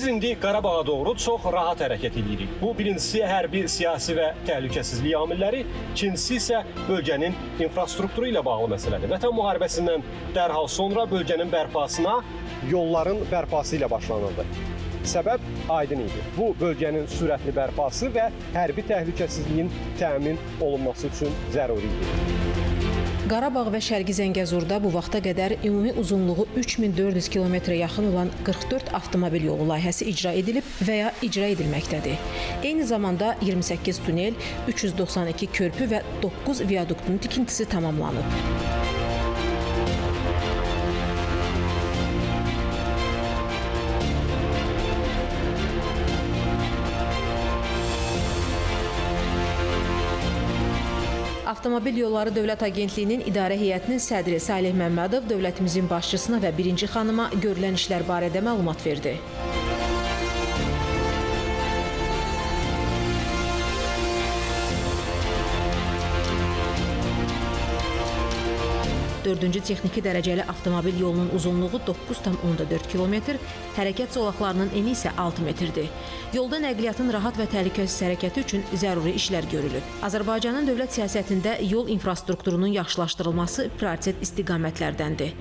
Biz indi Qarabağa doğru çox rahat hərəkət edirik. Bu birincisi hərbi, siyasi və təhlükəsizlik amilləri, ikincisi isə bölgənin infrastrukturu ilə bağlı məsələdir. Vətən müharibəsindən dərhal sonra bölgənin bərpasına yolların bərpası ilə başlanıldı. Səbəb aydın idi. Bu bölgənin sürətli bərpası və hərbi təhlükəsizliyin təmin olunması üçün zəruri idi. Qarabağ və Şərqi Zəngəzurda bu vaxta qədər ümumi uzunluğu 3400 kilometrə yaxın olan 44 avtomobil yolu layihəsi icra edilib və ya icra edilməkdədir. Eyni zamanda 28 tunel, 392 körpü və 9 viaduktun tikintisi tamamlanıb. Avtomobil Yolları Dövlət Agentliyinin İdarə Heyətinin sədri Salih Məmmədov dövlətimizin başçısına və birinci xanıma görülən işlər barədə məlumat verdi. Dördüncü texniki dərəcəli avtomobil yolunun uzunluğu 9,4 kilometr, hərəkət zolaqlarının eni isə 6 metrdir. Yolda nəqliyyatın rahat və təhlükəsiz hərəkəti üçün zəruri işlər görülüb. Azərbaycanın dövlət siyasətində yol infrastrukturunun yaxşılaşdırılması prioritet istiqamətlərdəndir.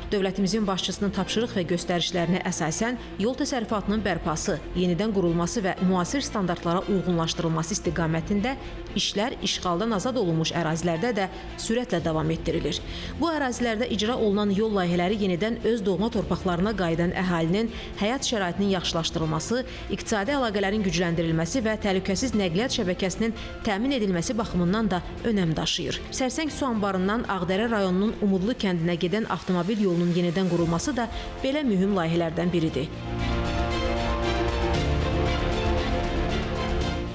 Dövlətimizin başçısının tapşırıq və göstərişlərinə əsasən yol təsərrüfatının bərpası, yenidən qurulması və müasir standartlara uyğunlaşdırılması istiqamətində işlər işğaldan azad olunmuş ərazilərdə də sürətlə davam etdirilir. Bu ərazilərdə icra olunan yol layihələri yenidən öz doğma torpaqlarına qayıdan əhalinin həyat şəraitinin yaxşılaşdırılması, iqtisadi əlaqələrin gücləndirilməsi və təhlükəsiz nəqliyyat şəbəkəsinin təmin edilməsi baxımından da önəm daşıyır. Sərsəng su anbarından Ağdərə rayonunun Umudlu kəndinə gedən avtomobil yolunun yenidən qurulması da belə mühüm layihələrdən biridir.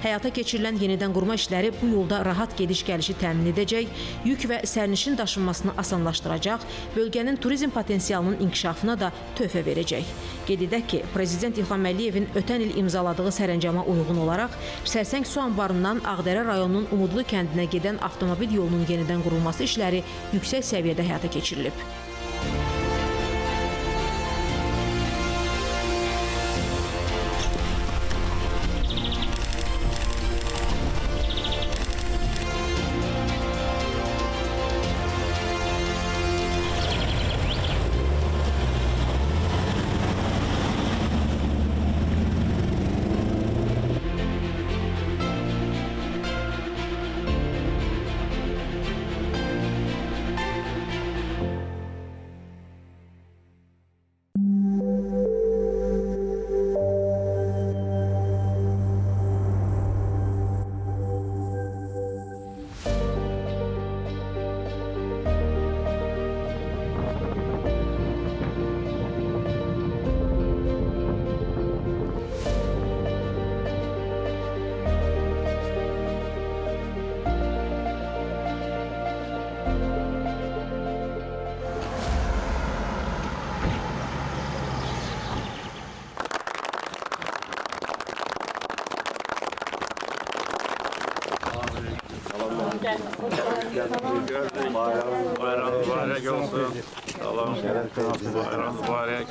Həyata keçirilən yenidən qurma işləri bu yolda rahat gediş-gəlişi təmin edəcək, yük və sərnişin daşınmasını asanlaşdıracaq, bölgənin turizm potensialının inkişafına da töhfə verəcək. Qeyd edək ki, Prezident İlham Əliyevin ötən il imzaladığı sərəncama uyğun olaraq Sərsəng su anbarından Ağdərə rayonunun Umudlu kəndinə gedən avtomobil yolunun yenidən qurulması işləri yüksək səviyyədə həyata keçirilib. Bayram mübarək olsun. Salam. Bayram mübarək.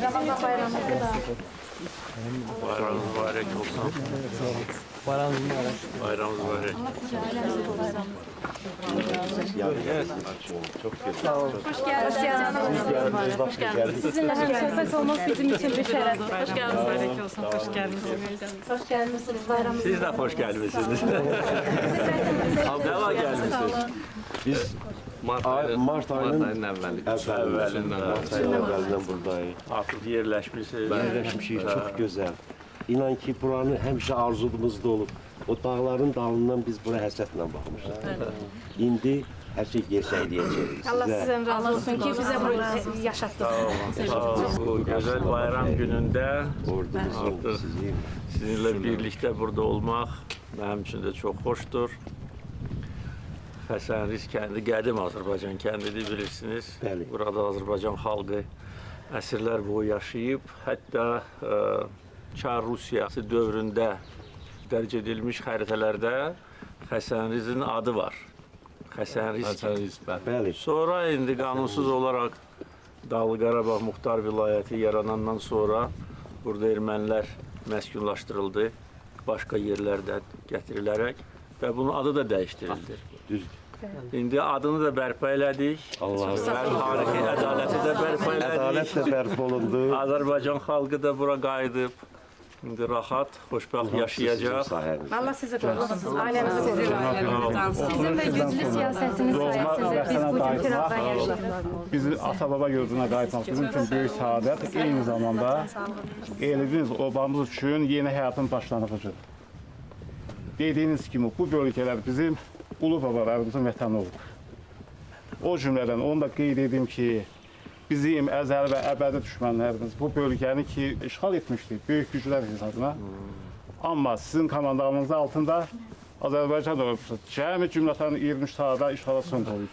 Ramazan bayramı da. Bayram mübarək olsun. Bayram mübarək. Bayram mübarək. Çok güzel. Hoş geldiniz. Hoş geldiniz. Sizinle hemsohbet olmak bizim için bir şeref. Hoş geldiniz. Mübarək olsun. Hoş geldiniz. Hoş gelmişsiniz. Bayramınız. Siz de hoş gelmişsiniz. Abdallah gelmişsiniz. Biz Mart ayının əvvəlindən buradayıq. Artıq yerləşmişsiniz. Yerləşmişik, çox gözəl. İnan ki, buranın həmişə arzumuzda olub. O dağların dalından biz bura həsrətlə baxmışıq. İndi hər şey gerçəkləyəcək. Allah sizden razı olsun ki bize bunu yaşatdınız. Bu gözəl bayram günündə artıq sizinlə birlikdə burada olmaq mənim üçün də çox xoşdur. Həsənriz kəndi qədim Azərbaycan kəndidir, bilirsiniz. Bəli. Burada Azərbaycan xalqı əsrlər boyu yaşayıb. Hətta Çar Rusiyası dövründə dərc edilmiş xəritələrdə Xəsənrizin adı var. Xəsənriz. Bəli. Sonra indi qanunsuz olaraq Dağlıq Qarabağ Muxtar Vilayəti yaranandan sonra burada ermənilər məskunlaşdırıldı, başqa yerlərdən gətirilərək və bunun adı da dəyişdirildi. Düzdür. İndi adını da bərpa elədik. Allah'a Və tarixi ədaləti də bərpa elədik. Ədalət də bərpa olundu. Azərbaycan xalqı da bura qayıdıb. İndi rahat, xoşbəxt yaşayacaq. Allah sizi qorusun. Ailənizi qorusun. Sizin və güclü siyasətiniz sayəsində biz bu gün firavan yaşayırıq. Bizi ata-baba yurduna qayıtmaq bizim üçün böyük səadət, eyni zamanda elimiz, obamız üçün yeni həyatın başlanğıcıdır. Dediyiniz kimi bu bölgələr bizim ulu babalarımızın vətəni olub. O cümlədən onu da qeyd edim ki, bizim əzəli və əbədi düşmənlərimiz bu bölgəni ki işğal etmişdi böyük güclər hesabına. Amma sizin komandanınızın altında Azərbaycan ordusu cəmi cümlətən 23 sahədə işğala son qoydu.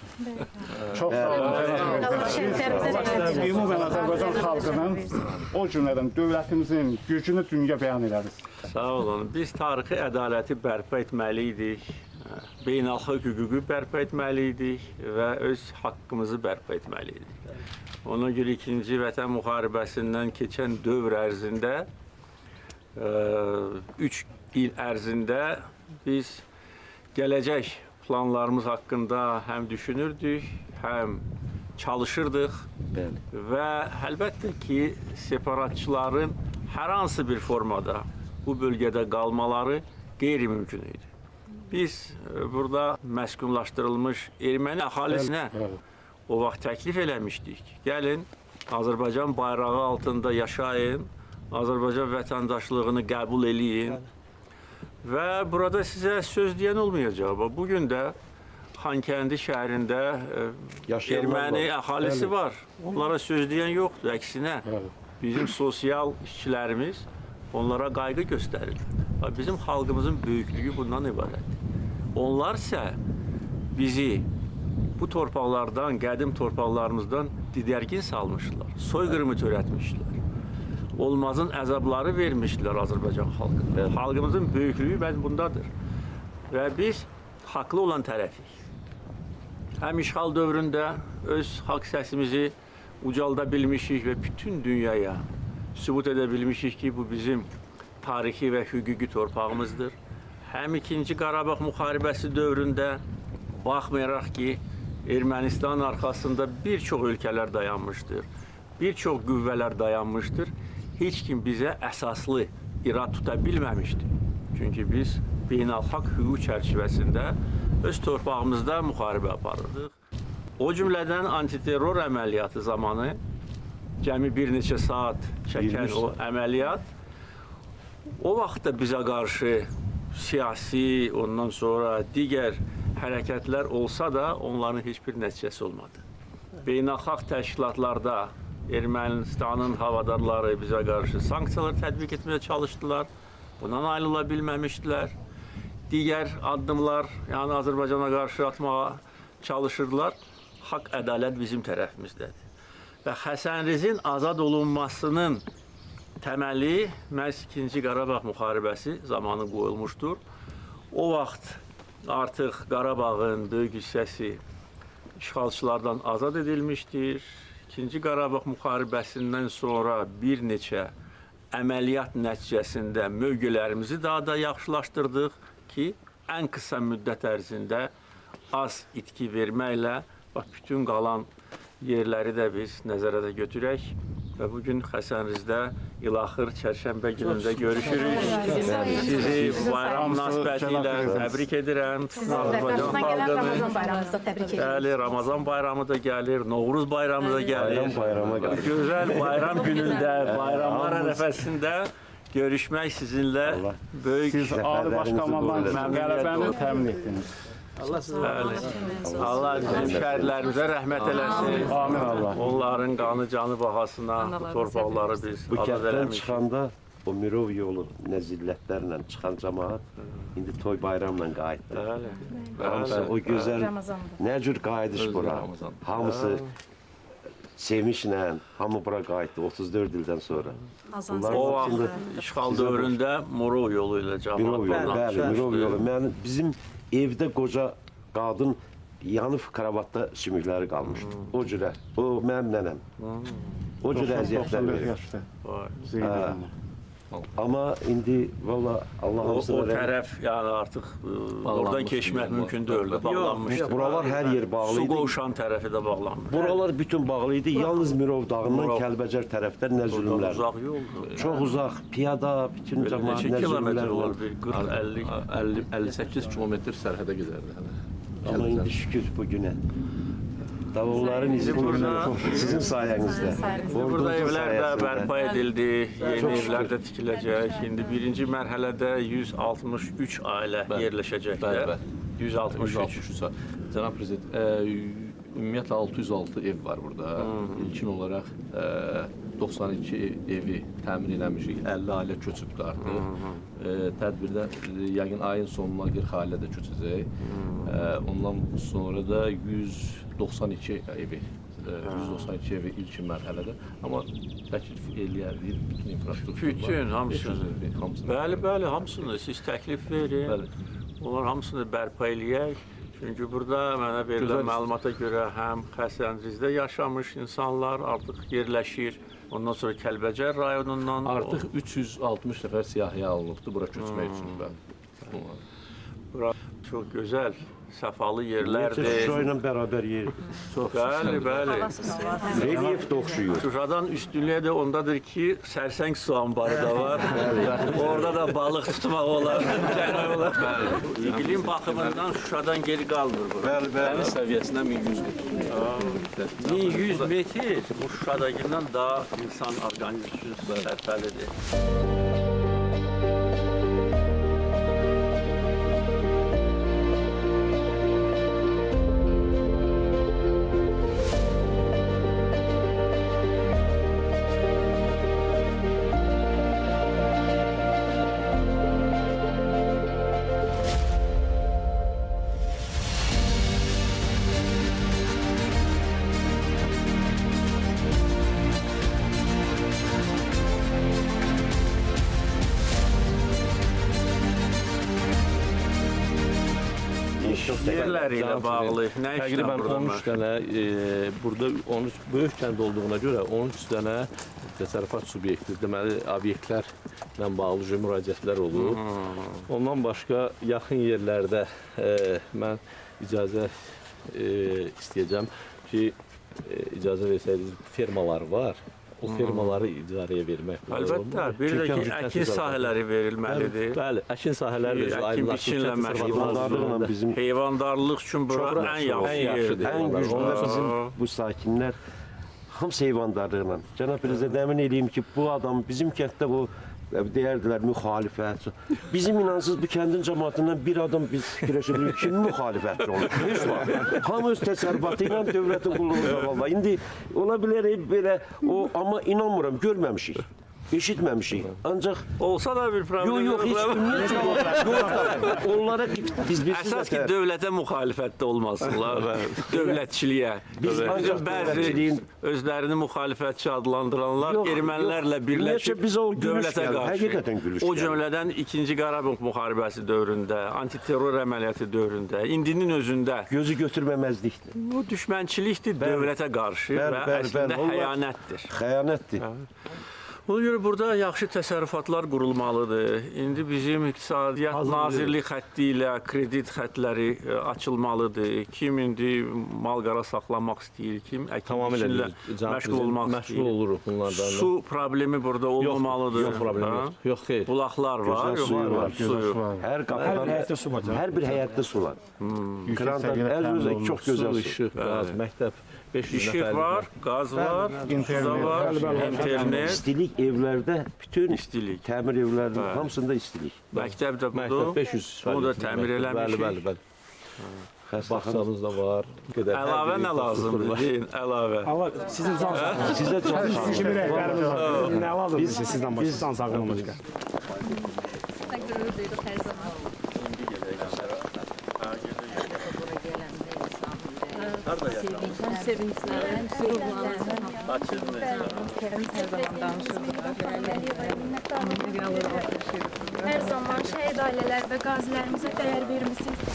Çox sağ olun. Ümumən Azərbaycan xalqının, o cümlədən dövlətimizin gücünü dünya bəyan elədiniz. Sağ olun. Biz tarixi ədaləti bərpa etməli idik. Beynəlxalq hüququ bərpa etməli idik və öz haqqımızı bərpa etməli idik. Ona görə ikinci Vətən müharibəsindən keçən dövr ərzində, 3 il ərzində biz gələcək planlarımız haqqında həm düşünürdük, həm çalışırdıq. Bəli. Və əlbəttə ki, separatçıların hər hansı bir formada bu bölgədə qalmaları qeyri-mümkün idi. Biz burada məskunlaşdırılmış erməni əhalisinə o vaxt təklif eləmişdik. Gəlin, Azərbaycan bayrağı altında yaşayın, Azərbaycan vətəndaşlığını qəbul eləyin və burada sizə söz deyən olmayacaq. Bugün də Xankəndi şəhərində erməni əhalisi var. Onlara söz deyən yoxdur, əksinə bizim sosial işçilərimiz onlara qayğı göstərir. Bizim xalqımızın böyüklüyü bundan ibarətdir. Onlar isə bizi bu torpaqlardan, qədim torpaqlarımızdan didərgin salmışlar, soyqırımı törətmişlər. Olmazın əzabları vermişdilər Azərbaycan xalqına. Xalqımızın böyüklüyü bəs bundadır. Və biz haqlı olan tərəfik. Həm işğal dövründə öz haqq səsimizi ucalda bilmişik və bütün dünyaya sübut edə bilmişik ki, bu bizim tarixi və hüquqi torpağımızdır. Həm ikinci Qarabağ müharibəsi dövründə baxmayaraq ki, Ermənistanın arxasında bir çox ölkələr dayanmışdır, bir çox qüvvələr dayanmışdır. Heç kim bizə əsaslı irad tuta bilməmişdir. Çünki biz beynəlxalq hüquq çərçivəsində öz torpağımızda müharibə aparırdıq. O cümlədən antiterror əməliyyatı zamanı cəmi bir neçə saat çəkən o əməliyyat, o vaxtda bizə qarşı siyasi, ondan sonra digər hərəkətlər olsa da onların heç bir nəticəsi olmadı. Beynəlxalq təşkilatlarda Ermənistanın havadarları bizə qarşı sanksiyalar tətbiq etməyə çalışdılar. Buna nail ola bilməmişdilər. Digər addımlar, yəni Azərbaycana qarşı atmağa çalışırdılar. Haqq, ədalət bizim tərəfimizdədir. Və Xəsənrizin azad olunmasının təməli məhz 2-ci Qarabağ müharibəsi zamanı qoyulmuşdur. O vaxt artıq Qarabağın böyük hissəsi işğalçılardan azad edilmişdir. 2-ci Qarabağ müharibəsindən sonra bir neçə əməliyyat nəticəsində mövqelərimizi daha da yaxşılaşdırdıq ki, ən qısa müddət ərzində az itki verməklə bax, bütün qalan yerləri də biz nəzərə də götürək və bugün Xəsənrizdə ilaxır çərşənbə günündə görüşürük. Sizi bayram münasibəti ilə təbrik edirəm. Qarşıdan gələn Ramazan bayramımızı da təbrik edirik. Bəli, Ramazan bayramı da gəlir, Novruz bayramı da gəlir. Bayram bayrama gəlir. Gözəl bayram günündə, bayramlar ərəfəsində görüşmək sizinlə böyük Siz Ali Baş Komandan qələbəni təmin etdiniz. Allah bizim şəhidlərimizə rəhmət eləsin. Amin Allah. Onların qanı canı bahasına bu torpaqları biz Bu azad kənddən eləmişik. çıxanda o Mirov yolu nə zillətlərlə çıxan camaat indi toy bayramla qayıtdı. Bəli. Hamısı o gözəl Ramazandır. nə cür qayıdış bura. Hamısı Sevinçlə hamı bura qayıtdı 34 ildən sonra. O vaxt işğal dövründə Murov yolu ilə cəmaət Mirov yolu, bəli, Mirov yolu. Mənim, bizim evdə qoca qadın yanıb kravatda sümükləri qalmışdı. O cürə, o mənim nənəm. O cürə əziyyətlər verir. Amma indi valla Allah hamısına O tərəf yəni artıq oradan keçmək mümkün deyildi, bağlanmışdı. Buralar hər yer bağlı idi. Su qovşan tərəfi də bağlanmışdı. Buralar bütün bağlı idi. Yalnız Mirov dağından Kəlbəcər tərəfdən nə zülmlər. Uzaq yoldur. Çox uzaq, piyada, bütün cəmaət nə zülmlər var. 40, 50, 58 kilometr sərhədə gedərdi hələ. Amma indi şükür bu günə. Onların izi sizin sayənizdə. Burada evlər də bərpa edildi, yeni evlər də tikiləcək. İndi birinci mərhələdə 163 ailə yerləşəcəklər. 163. Cənab Prezident, ümumiyyətlə 606 ev var burada. İlkin olaraq 92 evi təmir eləmişik, 50 ailə köçübdür artıq. Tədbirdə yəqin ayın sonuna 40 ailə də köçəcək. Ondan sonra da 192 evi, 192 evi ilkin mərhələdə. Amma təklif eləyərdik bütün infrastruktur. Bütün, hamısını. Bəli, bəli, hamısını. Siz təklif verin. Onlar hamısını bərpa eləyək. Çünki burada mənə verilən məlumata görə həm Xəsəndrizdə yaşamış insanlar artıq yerləşir. Ondan sonra Kəlbəcər rayonundan... Artıq 360 nəfər siyahıya alınıbdır bura köçmək üçün. Bura çox gözəl, səfalı yerlərdir. Şuşa ilə bərabər yer. Bəli, bəli. Relyef də oxşuyur. Şuşadan üstünlüyü də ondadır ki, Sərsəng su anbarı da var. Orada da balıq tutmaq olar, gəlmək olar. İqlim baxımından Şuşadan geri qalmır bura. Bəli, bəli. Dəniz səviyyəsindən 1100 metr. 1100 metr bu Şuşadakından daha insan orqanizmi üçün sərfəlidir. Yerləri ilə bağlı nə işlə Təqribən burada? 13 dənə, burada 13 böyük kənd olduğuna görə 13 dənə təsərrüfat subyekti, deməli obyektlərlə bağlı müraciətlər olub. Ondan başqa yaxın yerlərdə mən icazə istəyəcəm ki, icazə versəydiniz fermalar var. O fermaları icarəyə vermək. Əlbəttə, bir də ki, əkin sahələri verilməlidir. Bəli, əkin sahələri də əkin biçinlə məşğul. Heyvandarlıq üçün bura ən yaxşı yerdir. Ən güclü də bizim bu sakinlər hamısı heyvandarlıqla. Cənab Prezident, əmin eləyim ki, bu adam bizim kənddə bu deyərdilər müxalifət. Bizim inansız bu kəndin cəmaatından bir adam biz fikirləşə bilirik kim müxalifətçi olur? Heç vaxt. Hamı öz təsərrüfatı ilə dövlətin qulluğunda vallahi. İndi ola bilər belə o, amma inanmıram, görməmişik. Eşitməmişik. Ancaq olsa da bir problem yox, heç ümumiyyətlə yox. Onlara biz bilirsiniz. Əsas ki, dövlətə müxalifətdə olmasınlar. Dövlətçiliyə. Biz ancaq bəzi özlərini müxalifətçi adlandıranlar ermənilərlə birləşib dövlətə qarşı. Həqiqətən gülüş O cümlədən 2-ci Qarabağ müharibəsi dövründə, antiterror əməliyyatı dövründə, indinin özündə gözü götürməməzlikdir. Bu düşmənçilikdir dövlətə qarşı və əslində xəyanətdir. Xəyanətdir. Ona görə burada yaxşı təsərrüfatlar qurulmalıdır. İndi bizim İqtisadiyyat Nazirlik xətti ilə kredit xəttləri açılmalıdır. Kim indi mal-qara saxlamaq istəyir, kim əkin biçinlə məşğul olmaq istəyir. Məşğul oluruq bunlardan. Su problemi burada olmamalıdır. Yox, problem yoxdur. Yox, xeyr. Bulaqlar var, Gözəl suyu var. Hər qapıdan, hər bir həyətdə su var. Krandan çox gözəl su. İşıq, qaz, məktəb. İşıq var, qaz var, su var, internet. İstilik evlərdə, bütün istilik, təmir evlərinin hamısında istilik. Məktəb də budur. Məktəb 500. Onu da təmir eləmişik. Bəli, bəli, bəli. Bağçamız da var. Əlavə nə lazımdır? Deyin, əlavə. Allah sizin can sağlığınız. Sizə can sağlığı. Sizin kimi rəhbərimiz var. Nə lazımdır ki, sizdən başqa? Can sağlığından başqa. Sizdən qürur duyuruq hər zaman. Harada yaşamısınız? Həm sevincləri, həm qürurlanırıq. Laçınlı. Kərim hər zaman danışırdı. Hər zaman şəhid ailələr və qazilərimizə dəyər vermisiniz.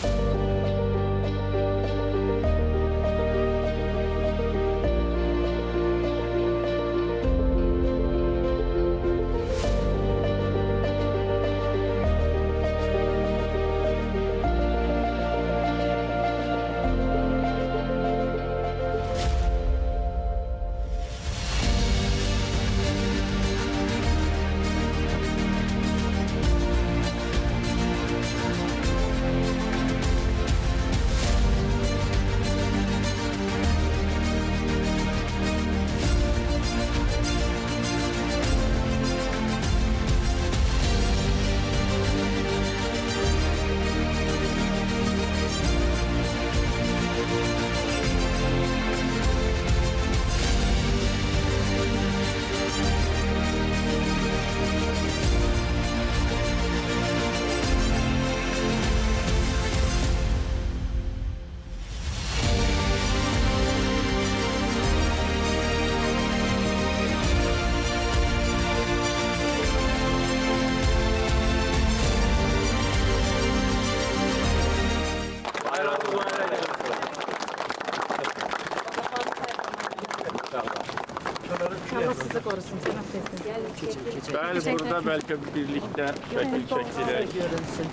Allah sizi qorusun, cənab prezident. Bəli, burada bəlkə birlikdə şəkil çəkdirək. Görünsün.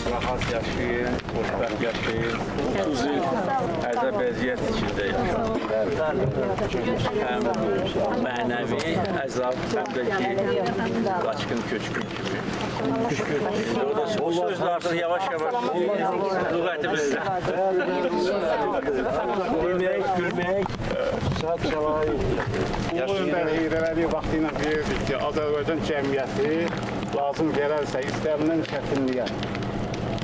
Rahat yaşayın, xoşbəxt yaşayın. 30 il əzab əziyyət içində yaşadım. Həm mənəvi əzab, həm də ki, qaçqın köçkün kimi. İndi o da o sözlər artıq yavaş-yavaş lüğətimizdə. Gülmək, gülmək, şad şərait. Ulu Öndər Heydər Əliyev vaxtı ilə deyirdik ki, Azərbaycan cəmiyyəti lazım gələrsə istənilən çətinliyə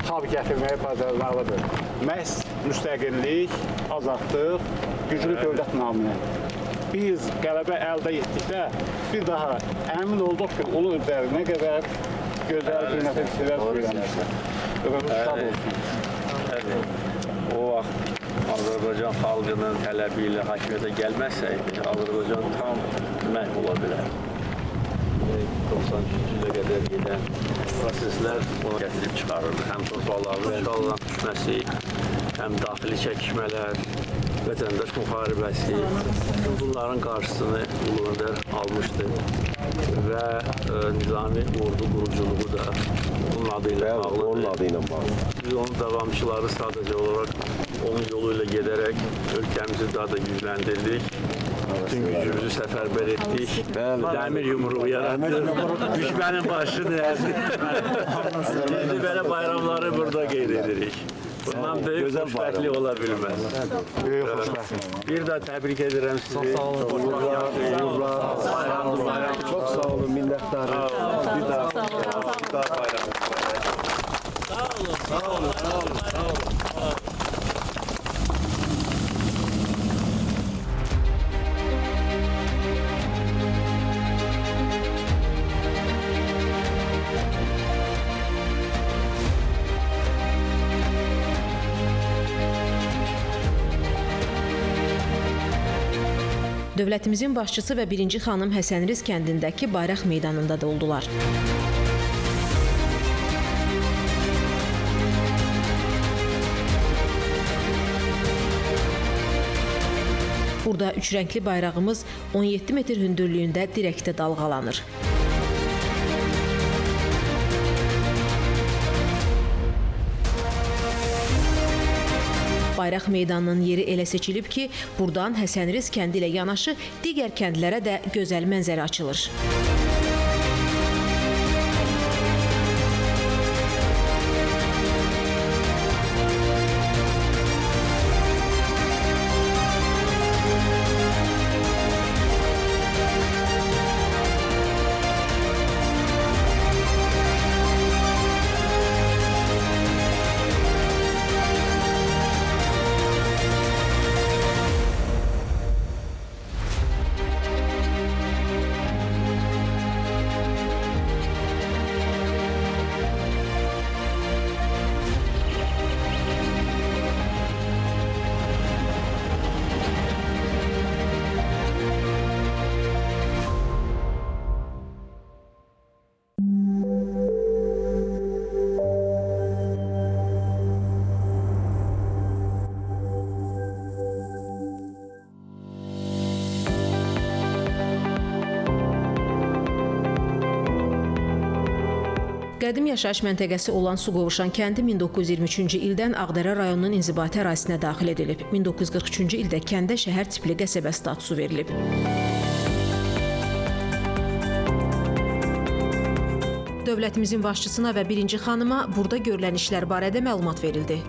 tab gətirməyi bacarmalıdır. Məhz müstəqillik, azadlıq, güclü dövlət naminə. Biz qələbə əldə etdikdə bir daha əmin olduq ki, Ulu Öndər nə qədər gözəl, qiymətli şeylər söyləmişdir. Ömrümüz şad olsun. Bəli. O vaxt Azərbaycan xalqının tələbi ilə hakimiyyətə gəlməsəydi, Azərbaycan tam məhv ola bilər. 93-cü ilə qədər gedən proseslər onu gətirib çıxarırdı. Həm torpaqların işğaldan düşməsi, həm daxili çəkişmələr, vətəndaş müharibəsi, bunların qarşısını Ulu Öndər almışdı və nizami ordu quruculuğu da onun adı ilə bağlıdır. Onun adı ilə bağlı. Biz onun davamçıları sadəcə olaraq onun yolu ilə gedərək ölkəmizi daha da gücləndirdik. Bütün gücümüzü səfərbər etdik. Dəmir yumruğu yaratdıq. Düşmənin başını əzdik. İndi belə bayramları burada qeyd edirik. Bundan böyük xoşbəxtlik ola bilməz. Böyük xoşbəxtlik. Bir daha təbrik edirəm sizi. Çox sağ olun. Uğurlar, uğurlar. Çox sağ olun, minnətdarım. Bir daha bayram. Sağ olun. Sağ olun. Sağ olun. Sağ olun. Dövlətimizin başçısı və birinci xanım Həsənriz kəndindəki Bayraq meydanında da oldular. Burada üç rəngli bayrağımız 17 metr hündürlüyündə dirəkdə dalğalanır. Bayraq meydanının yeri elə seçilib ki, buradan Həsənriz kəndi ilə yanaşı digər kəndlərə də gözəl mənzərə açılır. Qədim yaşayış məntəqəsi olan Suqovuşan kəndi 1923-cü ildən Ağdərə rayonunun inzibati ərazisinə daxil edilib. 1943-cü ildə kəndə şəhər tipli qəsəbə statusu verilib. Dövlətimizin başçısına və birinci xanıma burada görülən işlər barədə məlumat verildi.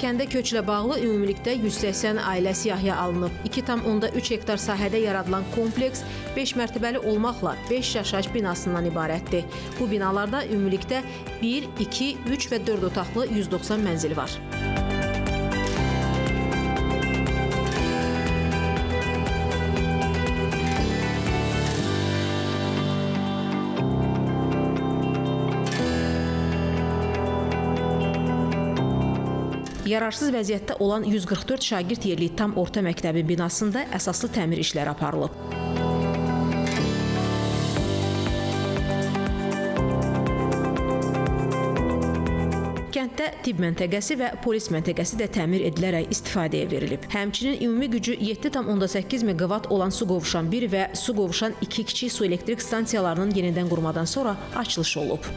Kəndə köçlə bağlı ümumilikdə 180 ailə siyahıya alınıb. 2,3 hektar sahədə yaradılan kompleks 5 mərtəbəli olmaqla 5 yaşayış binasından ibarətdir. Bu binalarda ümumilikdə 1, 2, 3 və 4 otaqlı 190 mənzil var. Yararsız vəziyyətdə olan 144 şagird yerlik tam orta məktəbin binasında əsaslı təmir işləri aparılıb. Kənddə tibb məntəqəsi və polis məntəqəsi də təmir edilərək istifadəyə verilib. Həmçinin ümumi gücü 7,8 meqavat olan Suqovuşan 1 və Suqovuşan 2 kiçik su elektrik stansiyalarının yenidən qurmadan sonra açılışı olub.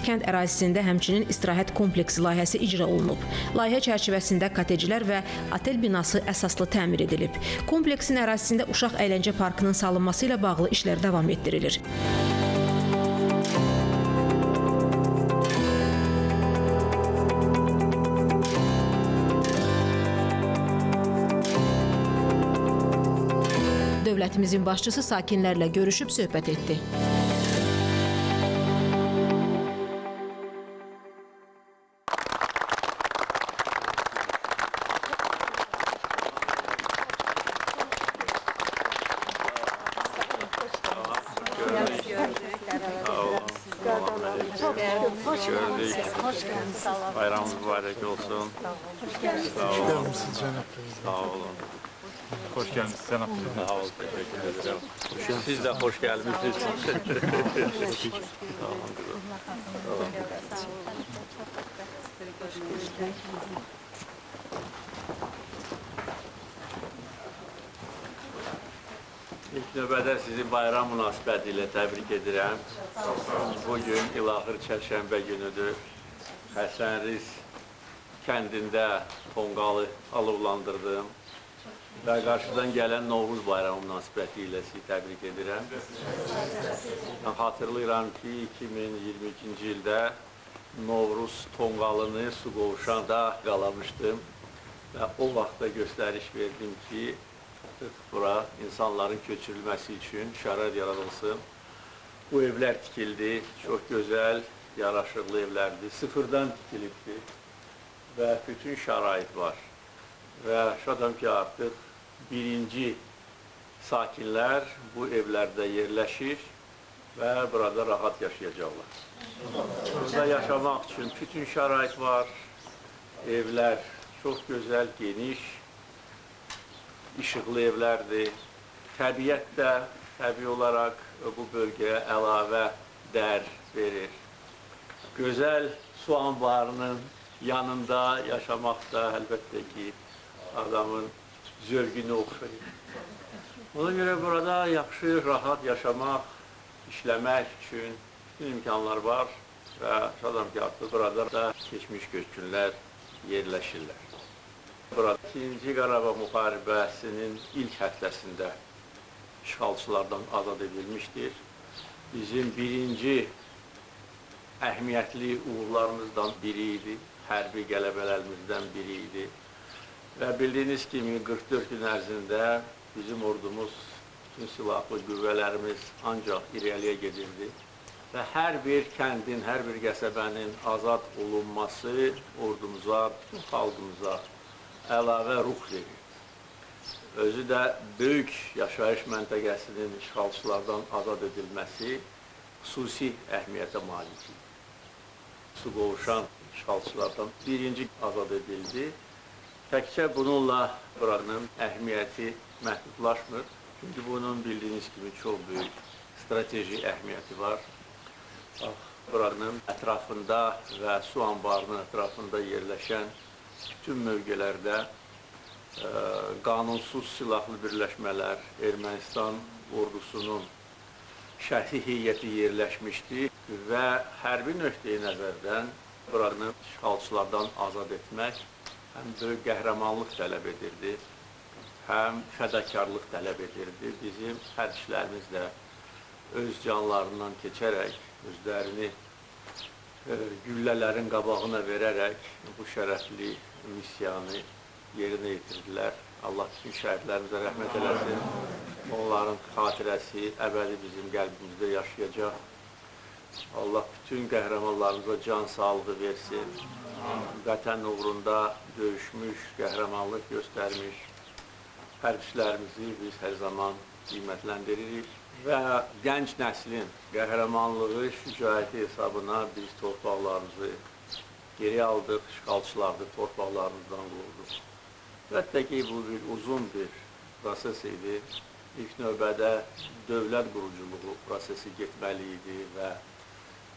Kənd ərazisində həmçinin istirahət kompleksi layihəsi icra olunub. Layihə çərçivəsində koteclər və otel binası əsaslı təmir edilib. Kompleksin ərazisində uşaq əyləncə parkının salınması ilə bağlı işlər davam etdirilir. Dövlətimizin başçısı sakinlərlə görüşüb söhbət etdi. Hoş geldiniz. Bayramınız mübarək olsun. Hoş geldiniz. Sağ olun. Sağ olun. Hoş geldiniz cənab prezident. Sağ olun, təşəkkür edirəm. Siz də xoş gəlmişsiniz. Sağ olun. İlk növbədə sizi bayram münasibəti ilə təbrik edirəm. Bugün ilaxır çərşənbə günüdür. Həsənriz kəndində tonqalı alovlandırdım və qarşıdan gələn Novruz bayramı münasibəti ilə sizi təbrik edirəm. Mən xatırlayıram ki, 2022-ci ildə Novruz tonqalını Suqovuşanda qalamışdım və o vaxtda göstəriş verdim ki, artıq bura insanların köçürülməsi üçün şərait yaradılsın. Bu evlər tikildi, çox gözəl, yaraşıqlı evlərdir, sıfırdan tikilibdir və bütün şərait var. Və şadam ki, artıq birinci sakinlər bu evlərdə yerləşir və burada rahat yaşayacaqlar. Burada yaşamaq üçün bütün şərait var, evlər çox gözəl, geniş, işıqlı evlərdir. Təbiət də təbii olaraq bu bölgəyə əlavə dəyər verir. Gözəl su anbarının yanında yaşamaq da əlbəttə ki, adamın zövqünü oxşayır. Ona görə burada yaxşı, rahat yaşamaq, işləmək üçün bütün imkanlar var və şadam ki, artıq burada da keçmiş köçkünlər yerləşirlər. Burada 2-ci Qarabağ müharibəsinin ilk həftəsində işğalçılardan azad edilmişdir. Bizim birinci əhəmiyyətli uğurlarımızdan biri idi, hərbi qələbələrimizdən biri idi. Və bildiyiniz kimi 44 gün ərzində bizim ordumuz, bütün silahlı qüvvələrimiz ancaq irəliyə gedirdi. Və hər bir kəndin, hər bir qəsəbənin azad olunması ordumuza, bütün xalqımıza əlavə ruh verirdi. Özü də böyük yaşayış məntəqəsinin işğalçılardan azad edilməsi xüsusi əhəmiyyətə malik idi. Suqovuşan işğalçılardan birinci azad edildi. Təkcə bununla buranın əhəmiyyəti məhdudlaşmır. Çünki bunun bildiyiniz kimi çox böyük strateji əhəmiyyəti var. Bax, buranın ətrafında və su anbarının ətrafında yerləşən bütün mövqelərdə qanunsuz silahlı birləşmələr, Ermənistan ordusunun şəxsi heyəti yerləşmişdi və hərbi nöqteyi nəzərdən buranı işğalçılardan azad etmək həm böyük qəhrəmanlıq tələb edirdi, həm fədakarlıq tələb edirdi. Bizim hərbçilərimiz də öz canlarından keçərək, özlərini güllələrin qabağına verərək bu şərəfli missiyanı yerinə yetirdilər. Allah bütün şəhidlərimizə rəhmət eləsin. Onların xatirəsi əbədi bizim qəlbimizdə yaşayacaq. Allah bütün qəhrəmanlarımıza can sağlığı versin. Vətən uğrunda döyüşmüş, qəhrəmanlıq göstərmiş hərbçilərimizi biz hər zaman qiymətləndiririk və gənc nəslin qəhrəmanlığı, şücaəti hesabına biz torpaqlarımızı geri aldıq, işğalçılarını torpaqlarımızdan qovduq. Əlbəttə ki, bu bir uzun bir proses idi. İlk növbədə dövlət quruculuğu prosesi getməli idi və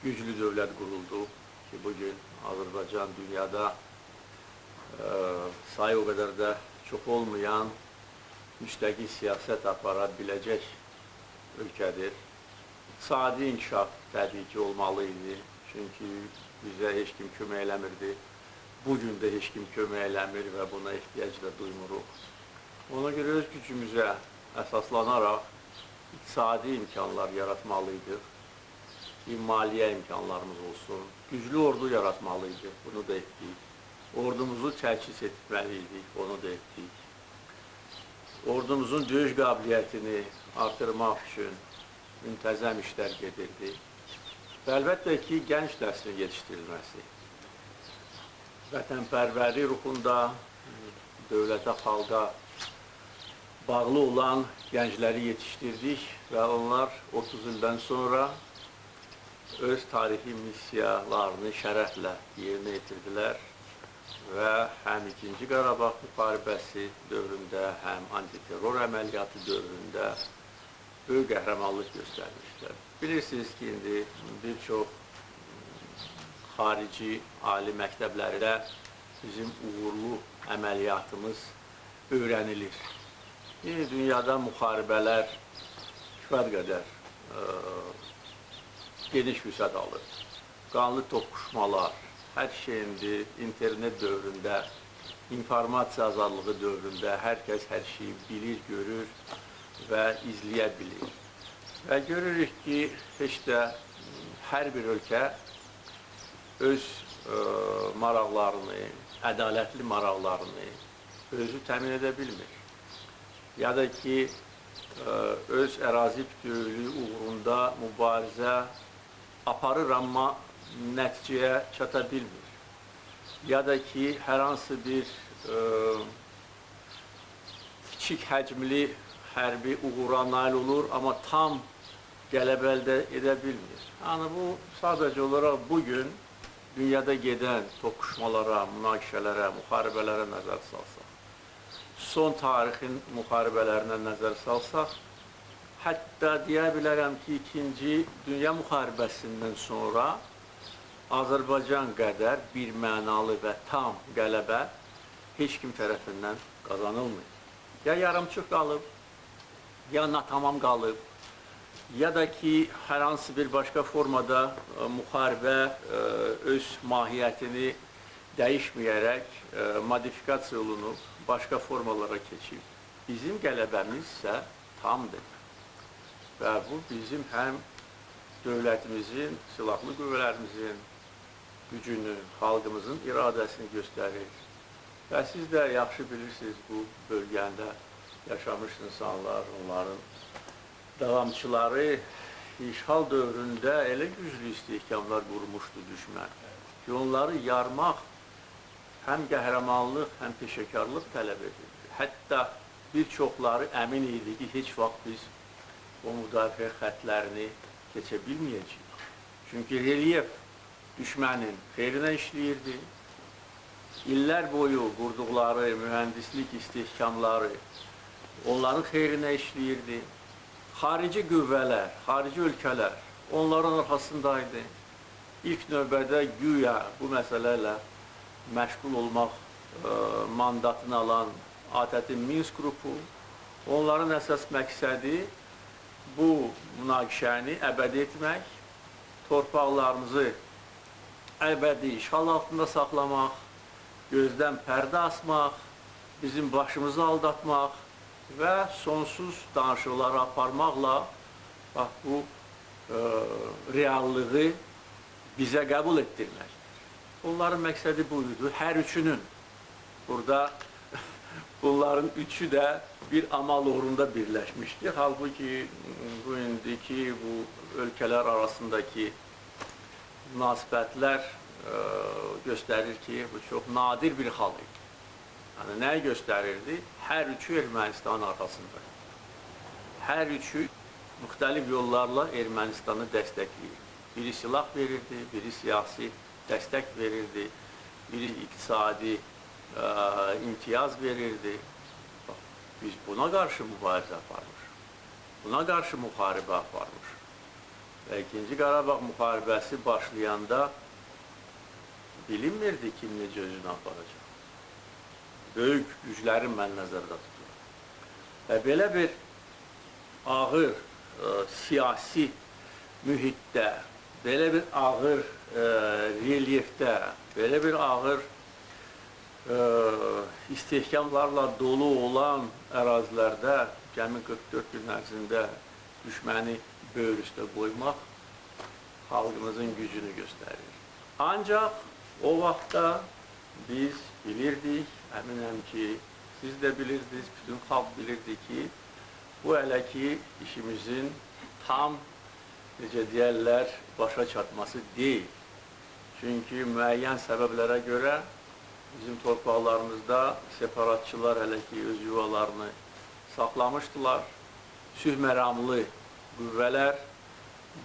güclü dövlət quruldu ki, bugün Azərbaycan dünyada sayı o qədər də çox olmayan müstəqil siyasət apara biləcək ölkədir. İqtisadi inkişaf təbii ki, olmalı idi. Çünki bizə heç kim kömək eləmirdi. Bugün də heç kim kömək eləmir və buna ehtiyac da duymuruq. Ona görə öz gücümüzə əsaslanaraq iqtisadi imkanlar yaratmalıydıq ki, maliyyə imkanlarımız olsun. Güclü ordu yaratmalıydıq, bunu da etdik. Ordumuzu təchiz etməliydik, onu da etdik. Ordumuzun döyüş qabiliyyətini artırmaq üçün müntəzəm işlər gedirdi. Və əlbəttə ki, gənc nəslin yetişdirilməsi, vətənpərvərlik ruhunda dövlətə, xalqa bağlı olan gəncləri yetişdirdik və onlar 30 ildən sonra öz tarixi missiyalarını şərəflə yerinə yetirdilər və həm İkinci Qarabağ müharibəsi dövründə, həm antiterror əməliyyatı dövründə böyük qəhrəmanlıq göstərmişlər. Bilirsiniz ki, indi bir çox xarici ali məktəblərdə bizim uğurlu əməliyyatımız öyrənilir. İndi dünyada müharibələr kifayət qədər geniş vüsət alır. Qanlı toqquşmalar, hər şey indi internet dövründə, informasiya azadlığı dövründə hər kəs hər şeyi bilir, görür və izləyə bilir. Və görürük ki, heç də hər bir ölkə öz maraqlarını, ədalətli maraqlarını özü təmin edə bilmir. Ya da ki, öz ərazi bütövlüyü uğrunda mübarizə aparır, amma nəticəyə çata bilmir. Ya da ki, hər hansı bir kiçik həcmli hərbi uğura nail olur, amma tam qələbə əldə edə bilmir. Yəni, bu sadəcə olaraq bugün dünyada gedən toqquşmalara, münaqişələrə, müharibələrə nəzər salsaq, son tarixin müharibələrinə nəzər salsaq, hətta deyə bilərəm ki, İkinci Dünya müharibəsindən sonra Azərbaycan qədər bir mənalı və tam qələbə heç kim tərəfindən qazanılmıyor. Ya yarımçıq qalıb, ya natamam qalıb, ya da ki, hər hansı bir başqa formada müharibə öz mahiyyətini dəyişməyərək modifikasiya olunub, başqa formalara keçib. Bizim qələbəmiz isə tamdır. Və bu bizim həm dövlətimizin, silahlı qüvvələrimizin gücünü, xalqımızın iradəsini göstərir. Və siz də yaxşı bilirsiniz, bu bölgəndə yaşamış insanlar, onların davamçıları işğal dövründə elə güclü istehkamlar qurmuşdu düşmən ki, onları yarmaq həm qəhrəmanlıq, həm peşəkarlıq tələb edirdi. Hətta bir çoxları əmin idi ki, heç vaxt biz o müdafiə xətlərini keçə bilməyəcəyik. Çünki relyef düşmənin xeyrinə işləyirdi. İllər boyu qurduqları mühəndislik istehkamları onların xeyrinə işləyirdi. Xarici qüvvələr, xarici ölkələr onların arxasındaydı. İlk növbədə güya bu məsələ ilə məşğul olmaq mandatını alan ATƏT-in Minsk qrupu, onların əsas məqsədi bu münaqişəni əbədi etmək, torpaqlarımızı əbədi işğal altında saxlamaq, gözdən pərdə asmaq, bizim başımızı aldatmaq və sonsuz danışıqları aparmaqla bax, bu reallığı bizə qəbul etdirməkdir. Onların məqsədi bu idi. Hər üçünün. Burada bunların üçü də bir amal uğrunda birləşmişdi. Halbuki bu indiki bu ölkələr arasındakı münasibətlər göstərir ki, bu çox nadir bir hal idi. Yəni, nəyi göstərirdi? Hər üçü Ermənistanın arxasında. Hər üçü müxtəlif yollarla Ermənistanı dəstəkləyirdi. Biri silah verirdi, biri siyasi dəstək verirdi, biri iqtisadi imtiyaz verirdi. Bax, biz buna qarşı mübarizə aparmışıq. Buna qarşı müharibə aparmışıq. Və İkinci Qarabağ müharibəsi başlayanda bilinmirdi kim necə özünü aparacaq. Böyük güclərin mən nəzərdə tuturam. Və belə bir ağır siyasi mühitdə, belə bir ağır relyefdə, belə bir ağır istehkamlarla dolu olan ərazilərdə cəmi 44 gün ərzində düşməni böyür üstə qoymaq xalqımızın gücünü göstərir. Ancaq o vaxtda biz bilirdik, əminəm ki, siz də bilirdiniz, bütün xalq bilirdi ki, bu hələ ki işimizin tam, necə deyərlər, başa çatması deyil. Çünki müəyyən səbəblərə görə bizim torpaqlarımızda separatçılar hələ ki öz yuvalarını saxlamışdılar. Sülh məramlı qüvvələr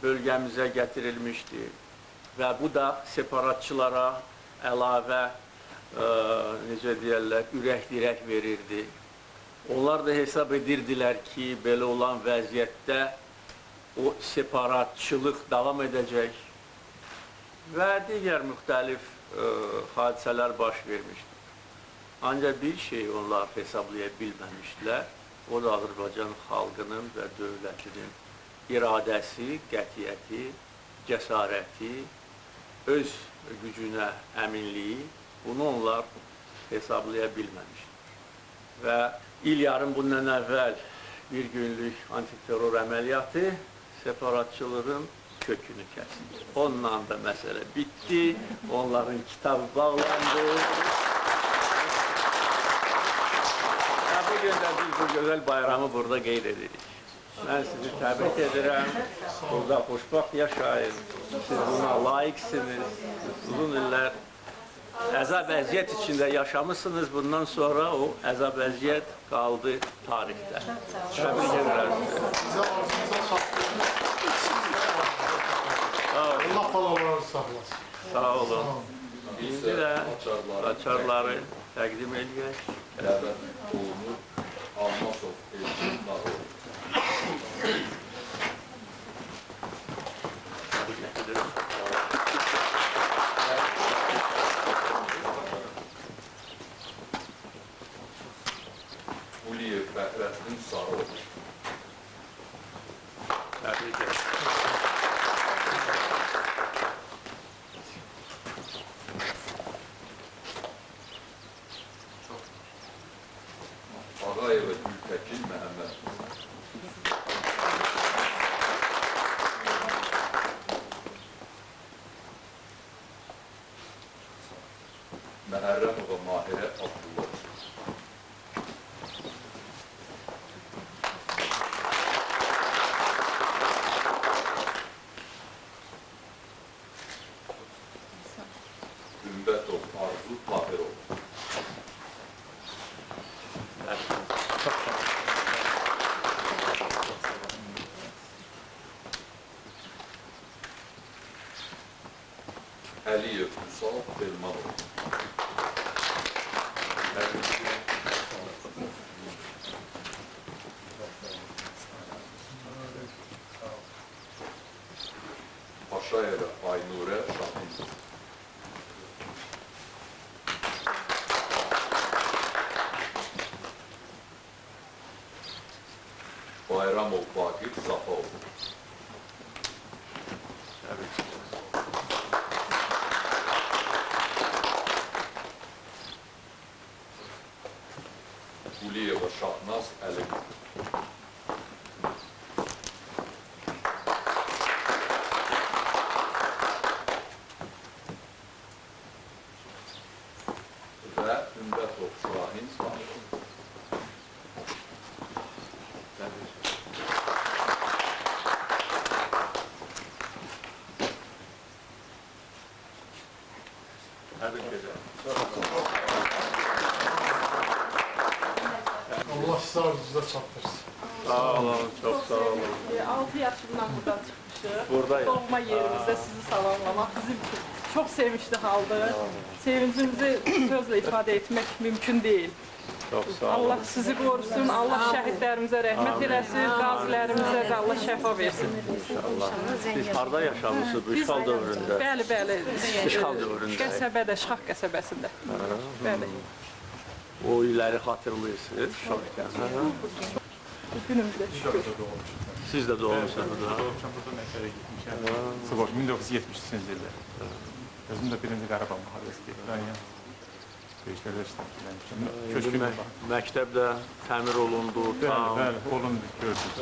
bölgəmizə gətirilmişdi və bu da separatçılara əlavə, necə deyərlər, ürək dirək verirdi. Onlar da hesab edirdilər ki, belə olan vəziyyətdə o separatçılıq davam edəcək və digər müxtəlif hadisələr baş vermişdir. Ancaq bir şey onlar hesablaya bilməmişdilər, o da Azərbaycan xalqının və dövlətinin iradəsi, qətiyyəti, cəsarəti, öz gücünə əminliyi, bunu onlar hesablaya bilməmişdir. Və il yarım bundan əvvəl bir günlük antiterror əməliyyatı separatçılığın kökünü kəsdi. Onunla da məsələ bitdi, onların kitabı bağlandı. Və bugün də biz bu gözəl bayramı burada qeyd edirik. Mən sizi təbrik edirəm, burada xoşbəxt yaşayın, siz buna layiqsiniz, uzun illər əzab əziyyət içində yaşamışsınız, bundan sonra o əzab əziyyət qaldı tarixdə. Təbrik edirəm sizi. Allah balalarını saxlasın. Sağ olun. İndi də açarları təqdim eləyək. Dəvət olunur Almasov Elçin Nağılov. Təbrik edirəm. Quliyev Fəxrəddin Sarıoğlu. Təbrik edirəm. Ağayeva Gültəkin Məhəmməd. Məhərrəmova Mahirə Abdullah. Ümbətov Arzu Tahirov. Əliyev Vüsal Elmanov. Paşayeva Aynurə Şahin. Bayramov Vaqif Safaoğlu. Quliyeva Şahnaz Əliqulu. Və Ümbətov Şahin Samir. Təbrik edirəm. Allah sizi arzunuza çatdırsın. Sağ olun, çox sağ olun. 6 yaşımdan buradan çıxmışıq. Buradayım. Doğma yerimizdə sizi salamlamaq bizim üçün çox sevinçli haldır. Sevincimizi sözlə ifadə etmək mümkün deyil. Çox sağ olun. Allah sizi qorusun, Allah şəhidlərimizə rəhmət eləsin, qazilərimizə də Allah şəfa versin. İnşallah. Siz harda yaşamısınız bu işğal dövründə? Bəli, bəli. İşğal dövründə. Qəsəbədə, Şıxaq qəsəbəsində. Bəli. O illəri xatırlayırsınız uşaqkən. Günümüzdə şükür. Siz də doğmuşsunuz burada. Doğmuşam, burada məktəbə getmişəm. 1973-cü ildə. Özüm də birinci Qarabağ müharibəsi getdim. Döyüşlərdə iştirak eləmişəm. Köçkün Məktəb də təmir olundu. Bəli, bəli, olundu, gördük.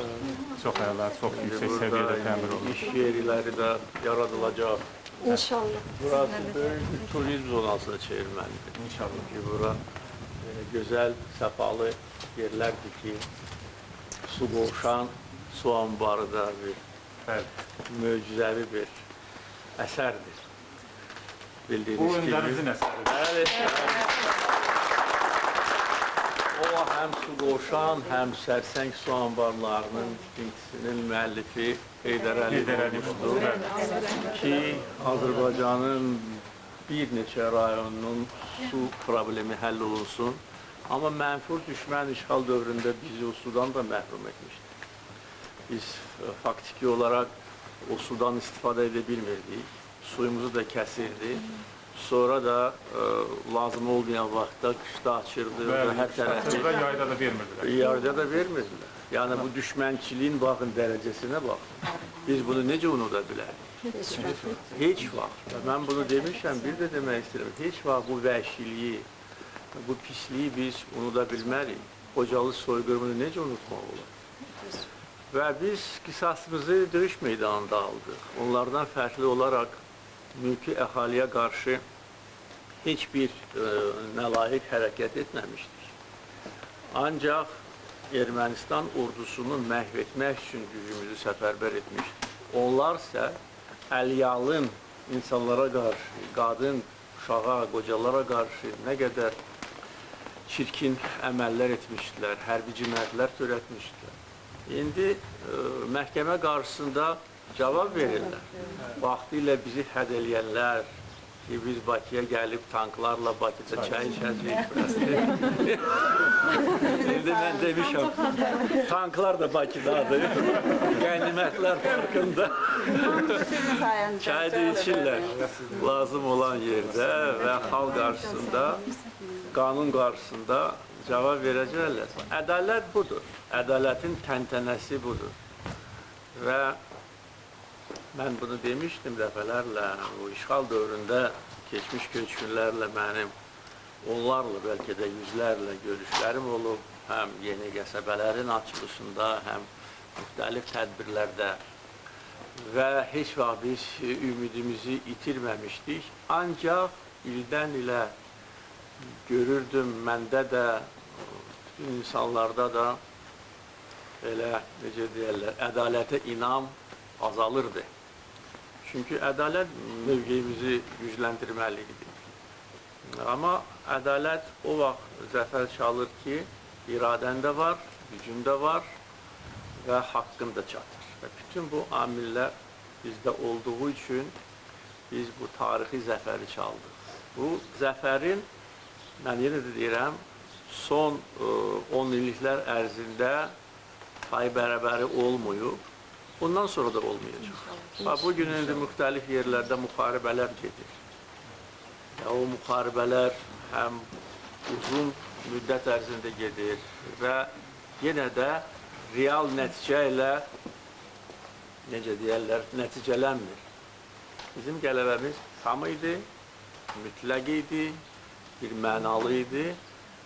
Çox əla, çox yüksək səviyyədə təmir olundu. İş yerləri də yaradılacaq. İnşallah. Burası böyük bir turizm zonasına çevirməlidir. İnşallah. Çünki bura gözəl, səfalı yerlərdir ki, su qovşan, su anbarı da bir möcüzəvi bir əsərdir. Bildiyiniz Bu kimi. öndərimizin əsəridir. Bəli. O həm su qovşan, həm Sərsəng su anbarlarının tikintisinin müəllifi Heydər Əliyev olmuşdur ki, Azərbaycanın bir neçə rayonunun su problemi həll olunsun. Amma mənfur düşmən işğal dövründə bizi o sudan da məhrum etmişdi. Biz faktiki olaraq o sudan istifadə edə bilmirdik. Suyumuzu da kəsirdi. Sonra da lazım olmayan vaxtda qışda açırdı. Bəli, hər tərəfi. Yayda da vermirdilər. Yayda da vermirdilər. Yəni bu düşmənçiliyin baxın dərəcəsinə baxın. Biz bunu necə unuda bilərik? Heç vaxt. Mən bunu demişəm, bir də demək istəyirəm. Heç vaxt bu vəhşiliyi, bu pisliyi biz unuda bilmərik. Xocalı soyqırımını necə unutmaq olar? Və biz qisasımızı döyüş meydanında aldıq. Onlardan fərqli olaraq mülki əhaliyə qarşı heç bir nalayiq hərəkət etməmişdik. Ancaq Ermənistan ordusunu məhv etmək üçün gücümüzü səfərbər etmişdik. Onlar isə əlyalın insanlara qarşı, qadın, uşağa, qocalara qarşı nə qədər çirkin əməllər etmişdilər, hərbi cinayətlər törətmişdilər. İndi məhkəmə qarşısında cavab verirlər. Vaxtilə bizi hədələyənlər ki, biz Bakıya gəlib tanklarla Bakıda çay içəcəyik. İndi mən demişəm, tanklar da Bakıdadır, qənimətlər parkında. Çay da içirlər lazım olan yerdə və xalq qarşısında, qanun qarşısında cavab verəcəklər. Ədalət budur, ədalətin təntənəsi budur. Və mən bunu demişdim dəfələrlə, o işğal dövründə keçmiş köçkünlərlə mənim, onlarla bəlkə də yüzlərlə görüşlərim olub, həm yeni qəsəbələrin açılışında, həm müxtəlif tədbirlərdə və heç vaxt biz ümidimizi itirməmişdik. Ancaq ildən ilə görürdüm, məndə də, bütün insanlarda da elə, necə deyərlər, ədalətə inam azalırdı. Çünki ədalət mövqeyimizi gücləndirməli idi. Amma ədalət o vaxt zəfər çalır ki, iradən də var, gücün də var və haqqın da çatır. Və bütün bu amillər bizdə olduğu üçün biz bu tarixi zəfəri çaldıq. Bu zəfərin, mən yenə də deyirəm, son 10 illiklər ərzində pay bərabəri olmayıb. Bundan sonra da olmayacaq. Bugün indi müxtəlif yerlərdə müharibələr gedir. O müharibələr həm uzun müddət ərzində gedir və yenə də real nəticə ilə, necə deyərlər, nəticələnmir. Bizim qələbəmiz tam idi, mütləq idi, bir mənalı idi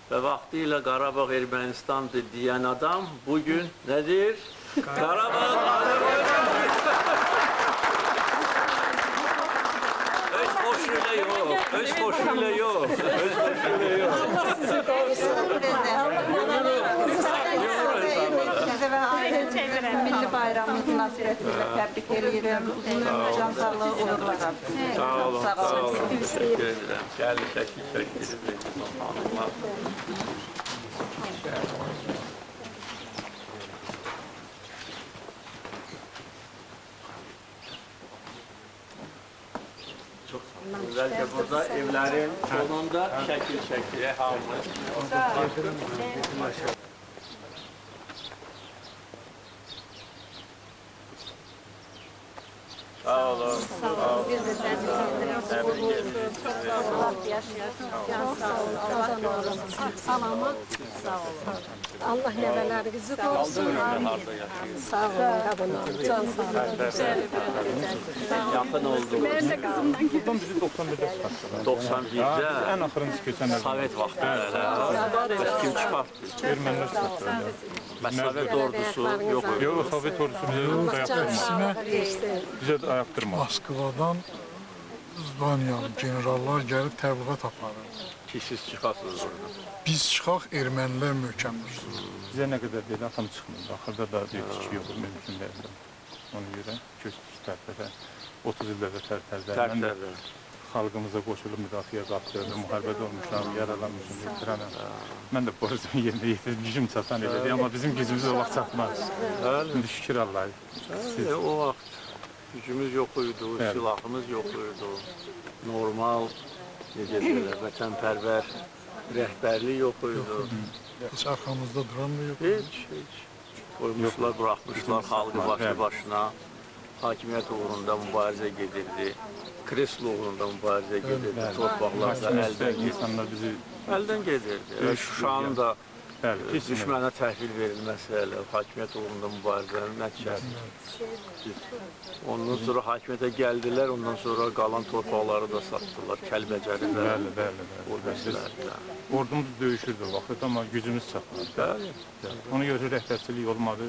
və vaxtilə Qarabağ Ermənistandır deyən adam bugün nədir? Qarabağ Azərbaycandır! Öz xoşuyla yox, öz xoşuyla yox, öz xoşuyla yox. Allah sizi qorusun. Sizə və ailəmizə milli bayramınız münasibətilə təbrik edirəm. Uzun ömür, can sağlığı, uğurlar. Sağ olun, sağ olun. Təşəkkür edirəm. Gəlin, şəkil çəkdirir. Hanımlar. Bəlkə burada evlərin sonunda şəkil çəkilir hamımız. Sağ olun. Sağ olun. Biz də təbrik edirəm. Təbrik edirik. Allah yaşayasın. Sağ olun. Salamat. Sağ olun. Allah nəvələrinizi qorusun. Sağ olun. Can sağ olun. Yaxın oldu. Mənim də qızımdan gedir. Buradan bizi 91-də çıxartdılar. 91-də? Ən axırıncı köçənlər. Sovet vaxtında. Bəs kim çıxartdı? Ermənilər çıxartdılar. Bəs Sovet ordusu yox idi? Yox, Sovet ordusu bizə ayaqdırmadı. Bizə ayaqdırmadı. Moskvadan Zdaniyalı generallar gəlib təbliğat aparırdı. Ki, siz çıxasınız oradan. Biz çıxaq, ermənilər möhkəmdir. Bizə nə qədər dedi, atam çıxmırdı. Axırda da dedik ki, yox, mümkün deyil. Ona görə köçdük Tərtərə. 30 ildə də Tərtərdə. Mən də xalqımıza qoşulub müdafiə qapdı, müharibədə olmuşam, yaralanmışam, veteranam. Mən də borcumu yerinə yetirdim, gücüm çatan elədi, amma bizim gücümüz o vaxt çatmaz. İndi şükür Allah'a. O vaxt gücümüz yox idi, silahımız yox idi, normal, necə deyirlər, vətənpərvər rəhbərlik yox idi. Heç arxamızda duran da yox idi. Heç, heç. Qoymuşlar, buraxmışlar xalqı başlı başına. Hakimiyyət uğrunda mübarizə gedirdi, kreslo uğrunda mübarizə gedirdi, torpaqlar da əldən gedirdi. Şuşanın da düşmənə təhvil verilməsi elə hakimiyyət uğrunda mübarizənin nəticəsidir. Ondan sonra hakimiyyətə gəldilər, ondan sonra qalan torpaqları da satdılar, Kəlbəcəri də. Bəli, bəli, bəli. Ordumuz döyüşürdü o vaxt, amma gücümüz çatmadı. Bəli. Ona görə rəhbərçilik olmadı,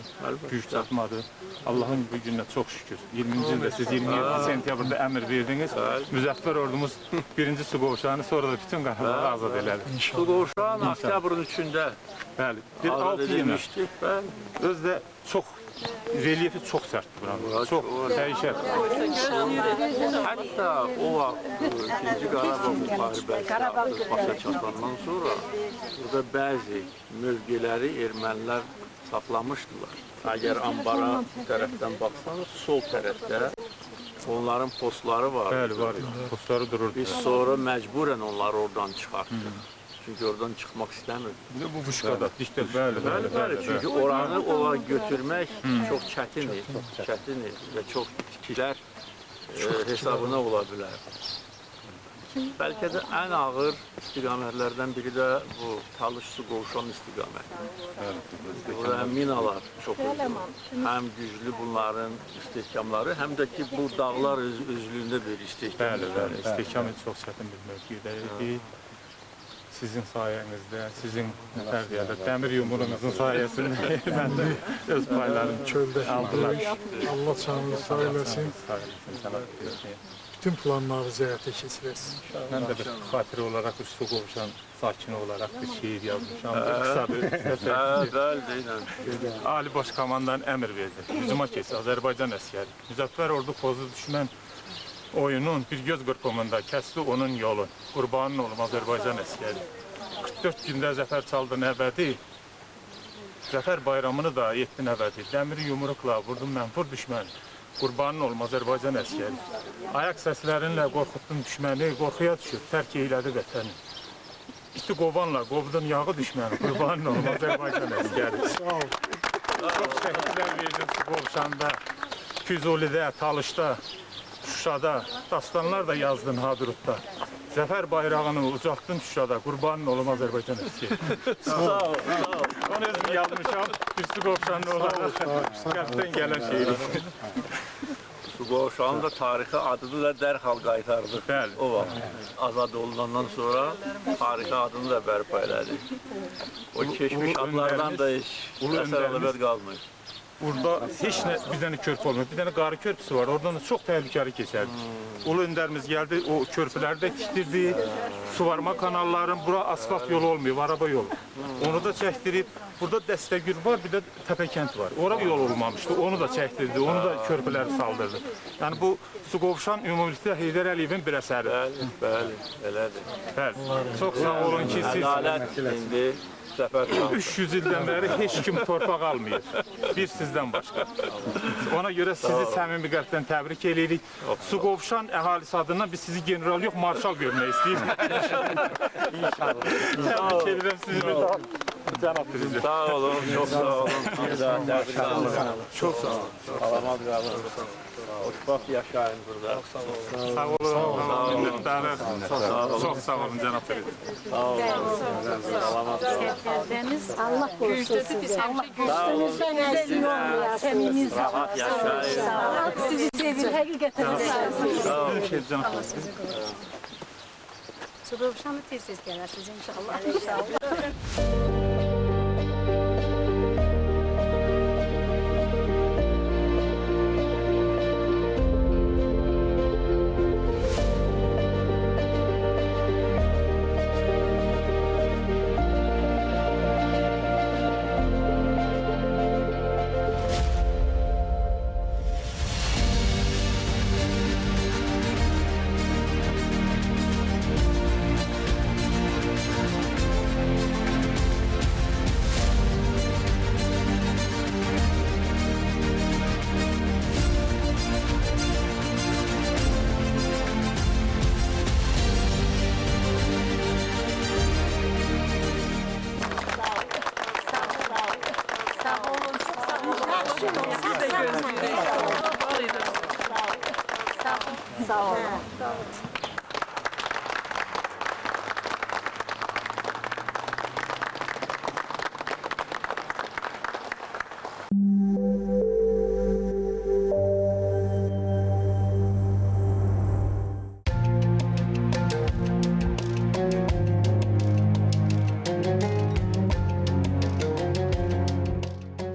güc çatmadı. Allahın bu gününə çox şükür. 20-ci ildə siz 27 sentyabrda əmr verdiniz. Müzəffər ordumuz birinci su qovşağını, sonra da bütün Qarabağı azad elədi. Su qovşağını oktyabrın 3-ündə bəli, bir 6 ildə. Özü də çox, relyefi çox sərtdir buranın. Çox dəhşət. Hətta o vaxt 2-ci Qarabağ müharibəsi başa çatandan sonra burada bəzi mövqeləri ermənilər saxlamışdılar. Əgər ambara bu tərəfdən baxsanız, sol tərəfdə onların postları vardı. Bəli, var idi. Postları dururdu. Biz sonra məcburən onları oradan çıxartdıq. Çünki oradan çıxmaq istəmirdik. Bu vuşkada, dikdə, bəli, bəli, bəli. Çünki oranı ora götürmək çox çətin idi, çətin idi və çox itkilər hesabına ola bilər. Bəlkə də ən ağır istiqamətlərdən biri də bu Talış su qovşan istiqaməti. Burada həm minalar çox idi, həm güclü bunların istehkamları, həm də ki bu dağlar özlüyündə bir istehkam. Bəli, bəli, istehkam çox çətin bir mövqedə idi. Sizin sayənizdə, sizin dəmir yumruğunuzun sayəsində mən də öz paylarımı aldılar. Allah canınızı sağ eləsin. Bütün planlarınızı həyata keçirəsiniz. Mən də bir xatirə olaraq, bir su qovşan sakini olaraq bir şeir yazmışam. Qısadır. Bəli, deyiləm. Ali Baş Komandan əmr verdi. Hücuma keç, Azərbaycan əsgəri. Müzəffər ordu pozdu düşmən oyunun bir göz qırpımında kəsdi onun yolu. Qurbanın olum Azərbaycan əsgəri. 44 gündə zəfər çaldın əbədi. Zəfər bayramını da etdin əbədi. Dəmiri yumruqla vurdun mənfur düşmən. Qurbanın olum Azərbaycan əsgəri. Ayaq səslərinlə qorxutdun düşməni, qorxuya düşüb tərk eylədi vətəni. İti qovanla qovdun yağı düşməni. Qurbanın olum Azərbaycan əsgəri. Sağ ol. Çox şəhidlər verdin su qovşanda. Füzulidə, Talışda, Şuşada, dastanlar da yazdın Hadrutda. Zəfər bayrağını ucaltdın Şuşada, qurbanın olum Azərbaycan əsgeri. Sağ ol, sağ ol. Onu özüm yazmışam, bir Suqovuşanlı olaraq qəlbdən gələn şeydir. Suqovuşanın da tarixi adını da dərhal qaytardı. Bəli. O vaxt azad olunandan sonra tarixi adını da bərpa elədi. O keçmiş adlardan da heç əsər əlbətt qalmır. Burada heç nə, bir dənə körpü olmur. Bir dənə qarı körpüsü var. Oradan da çox təhlükəli keçərdik. Ulu öndərimiz gəldi, o körpüləri də tikdirdi. Suvarma kanalların, bura asfalt yolu olmuyor, araba yolu. Onu da çəkdirib. Burada Dəstəgür var, bir də Təpəkənd var. Ora yol olmamışdı, onu da çəkdirdi, onu da körpüləri saldırdı. Yəni bu Suqovuşan ümumilikdə Heydər Əliyevin bir əsəridir. Bəli, bəli, elədir. Bəli. Çox sağ olun ki, siz... Ədalət indi zəfər çaldı. 300 ildən bəri heç kim torpaq almayır. Bir sizdən başqa. Ona görə sizi səmimi qəlbdən təbrik eləyirik. Suqovuşan əhalisi adından biz sizi general yox, marşal görmək istəyirik. İnşallah. Təbrik edirəm sizi bir daha. Cənab Prezident. Sağ olun, çox sağ olun. Bir daha təbrik edirəm. Çox sağ olun. Salamat qalın. Xoşbəxt yaşayın burada. Sağ olun. Minnətdarıq. Çox sağ olun cənab Prezident. Sağ olun. Salamat qalın. Allah qorusun sizi. Allah qorusun. Üstünüzdən əzik olmayasınız. Rahat yaşayın. Xalq sizi sevir, həqiqətən Sağ olun. Cənab Prezident. Suqovuşanı tez-tez gələrsiniz inşallah. İnşallah. Sağ olun.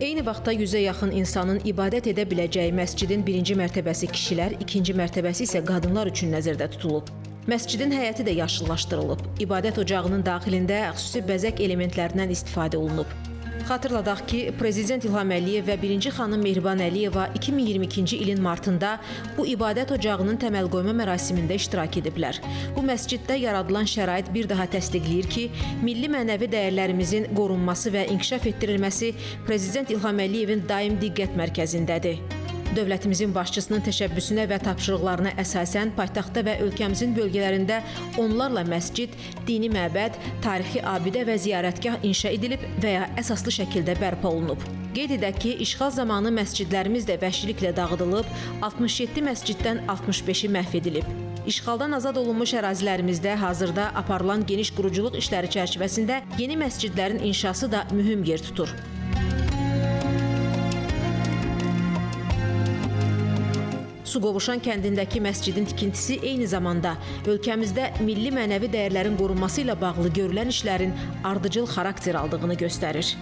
Eyni vaxtda 100-ə yaxın insanın ibadət edə biləcəyi məscidin birinci mərtəbəsi kişilər, ikinci mərtəbəsi isə qadınlar üçün nəzərdə tutulub. Məscidin həyəti də yaşıllaşdırılıb. İbadət ocağının daxilində xüsusi bəzək elementlərindən istifadə olunub. Xatırladaq ki, Prezident İlham Əliyev və birinci xanım Mehriban Əliyeva 2022-ci ilin martında bu ibadət ocağının təməl qoyma mərasimində iştirak ediblər. Bu məsciddə yaradılan şərait bir daha təsdiqləyir ki, milli mənəvi dəyərlərimizin qorunması və inkişaf etdirilməsi Prezident İlham Əliyevin daim diqqət mərkəzindədir. Dövlətimizin başçısının təşəbbüsünə və tapşırıqlarına əsasən paytaxtda və ölkəmizin bölgələrində onlarla məscid, dini məbəd, tarixi abidə və ziyarətgah inşa edilib və ya əsaslı şəkildə bərpa olunub. Qeyd edək ki, işğal zamanı məscidlərimiz də vəhşiliklə dağıdılıb, 67 məsciddən 65-i məhv edilib. İşğaldan azad olunmuş ərazilərimizdə hazırda aparılan geniş quruculuq işləri çərçivəsində yeni məscidlərin inşası da mühüm yer tutur. Suqovuşan kəndindəki məscidin tikintisi eyni zamanda ölkəmizdə milli mənəvi dəyərlərin qorunması ilə bağlı görülən işlərin ardıcıl xarakter aldığını göstərir.